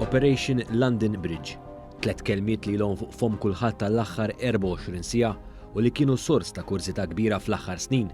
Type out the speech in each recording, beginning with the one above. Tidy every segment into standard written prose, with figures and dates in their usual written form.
Operation London Bridge. Tlett kelmiet li ilhom fuq fomm kulħadd għall-aħħar 24 siegħa u li kienu sors ta' kurżità kbira fl-aħħar snin.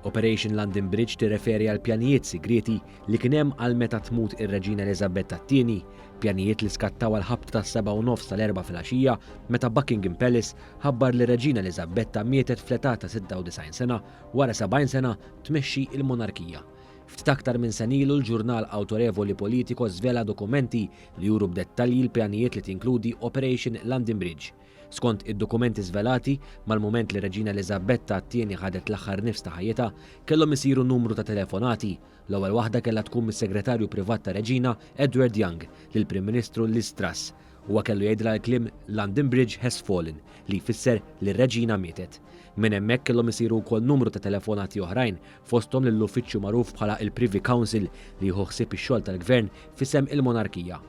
Operation London Bridge tirreferi għal pjanijiet sigrieti li kien hemm għal meta tmut ir-Reġina Eliżabetta t-Tieni, pjanijiet li skattaw għall-ħabta tas-sebgħa u nofs tal-Erbgħa filgħaxija meta Buckingham Palace ħabbar li r-Reġina Eliżabetta mietet fl-età ta' 96 sena wara 70 sena tmexxi l-monarkija. Ftit aktar minn sena ilu l-ġurnal awtorevoli Politico żvela dokumenti li juru b'dettalji l-pjanijiet li tinkludi Operation London Bridge. Skont id-dokumenti żvelati, mal-mument li r-Reġina Eliżabetta t-Tieni ħadet l-aħħar nifs ta' ħajjitha, kellhom isiru numru ta' telefonati. L-ewwel waħda kellha tkun mis-segretarju privat tar-Reġina, Edward Young, lill-Prim Ministru Liz Truss. Huwa kellu jgħidilha l-kliem London Bridge has fallen, li jfisser li r-Reġina mietet. Minn hemmhekk kellhom isiru wkoll numru ta' telefonati oħrajn, fosthom lill-uffiċċju magħruf bħala l-Privy Council li jieħu ħsieb ix-xogħol tal-Gvern f'isem il-monarkija.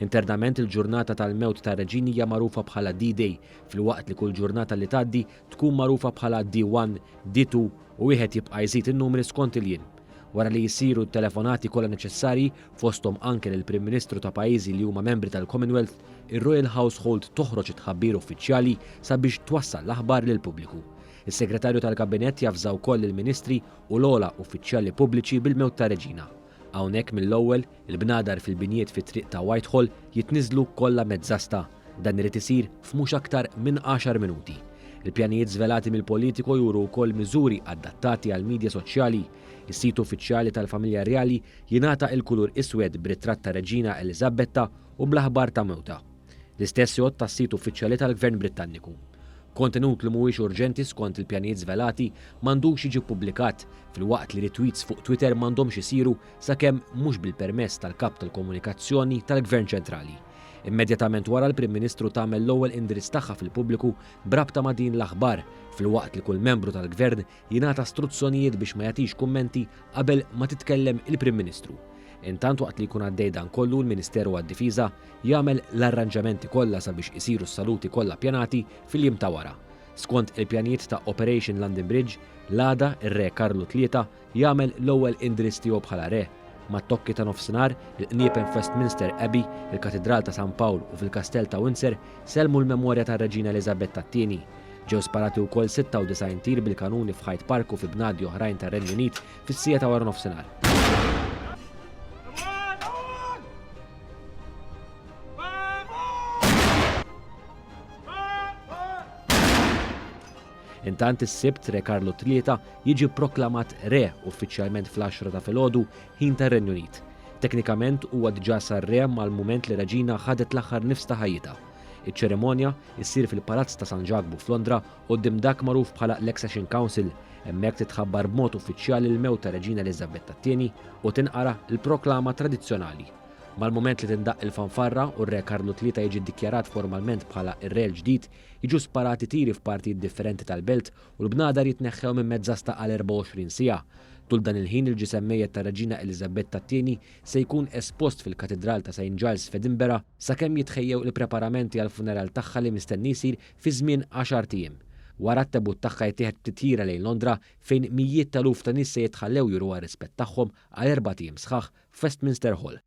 Internament il-ġurnata tal-mewt tar-reġin hija magħrufa bħala D-Day, filwaqt li kull ġurnata li tgħaddi tkun magħrufa bħala D-1, D-2 u wieħed jibqa' jżid in-numri skont il-jiem. Wara li jsiru t-telefonati kollha neċessarji, fosthom anke lill-Prim Ministru ta' pajjiżi li huma membri tal-Commonwealth, ir-Royal Household toħroġ it-tħabbir uffiċjali sabiex twassal l-aħbar lill-pubbliku. Is-Segretarju tal-Kabinett javża wkoll lill-Ministri u l-ogħla uffiċjali pubbliċi bil-mewt tar-Reġina. Hawnhekk mill-ewwel, il-bnadar fil-binjiet fit-triq ta' Whitehall jitniżżlu kollha mezzasta. Dan irid isir f'mhux aktar minn għaxar minuti. Il-pjanijiet żvelati mill-Politico juru wkoll miżuri adattati għall-midja soċjali. Is-sit uffiċjali tal-familja rjali jingħata il-kulur iswed b'ritratt tar-Reġina Eliżabetta u bl-aħbar ta' mewtha. L-istess jgħodd għas-sit uffiċjali tal-Gvern Brittanniku. Kontenut li mhuwiex urġenti skont il-pjanijiet żvelati m'għandux jiġi ppubblikat, filwaqt li retweets fuq Twitter m'għandhomx isiru sakemm mhux bil-permess tal-Kap tal-Komunikazzjoni tal-Gvern Ċentrali. Immedjatament wara l-Prim Ministru tagħmel l-ewwel indirizz tagħha fil-pubbliku b'rabta ma' din l-aħbar, filwaqt li kull membru tal-Gvern jingħata struzzjonijiet biex ma jagħtix kummenti qabel ma titkellem il-Prim Ministru. Intant waqt li jkun għaddej dan kollu l-Ministeru għad-Difiża jagħmel l-arranġamenti kollha sabiex isiru s-saluti kollha ppjanati fil-jiem ta' wara. Skont il-pjanijiet ta' Operation London Bridge, l-għada r-Re Karlu Tlieta jagħmel l-ewwel indirizz tiegħu bħala Re. Mat-tokki ta' nofsinhar, il-qniepen f'Westminster Abbey, il-Katidral ta' San Pawl u fil-Kastell ta' Windsor sellmu l-memorja tar-Reġina Eliżabetta t-Tieni. Ġew sparati wkoll 96 tir bil-kanuni f'Hyde Park u fi bnadi oħrajn tar-Renju Unit fis-siegħa ta' waranofsinhar. Intant is-Sibt Re Karlu Tlieta jiġi pproklamat Re uffiċjalment fl-għaxra ta' filgħodu ħin tar-Renju Unit. Teknikament huwa diġà sar Re mal-mument li Reġina ħadet l-aħħar nifs ta' ħajjitha. Iċ-ċerimonja issir fil-Palazz ta' San Ġakbu f'Londra quddiem dak magħruf bħala l-Accession Council. Hemmhekk titħabbar b'mod uffiċjali l-mewt tar-Reġina Eliżabetta t-Tieni u tinqara l-proklama tradizzjonali. Mal-mument li tindaqq il-fanfarra u r-Re Karlu Tlieta jiġi ddikjarat formalment bħala r-Re l-ġdid, jiġu sparati tiri f'partijiet differenti tal-belt u l-bnadar jitneħħew minn mezzasta għal 24 siegħa. Tul dan il-ħin il-ġisem mejjet tar-Reġina Eliżabetta t-Tieni se jkun espost fil-Katidral ta' Saint Giles f'Edinburgh sakemm jitħejjew il-preparamenti għall-funeral tagħha li mistenni jsir fi żmien għaxart ijiem. Wara t-tebut tagħha jittieħed b'titjira lejn Londra fejn mijiet t'eluf ta' nies se jitħallew juruha r-rispett tagħhom għal erbat ijiem sħaħ f'Westminster Hall.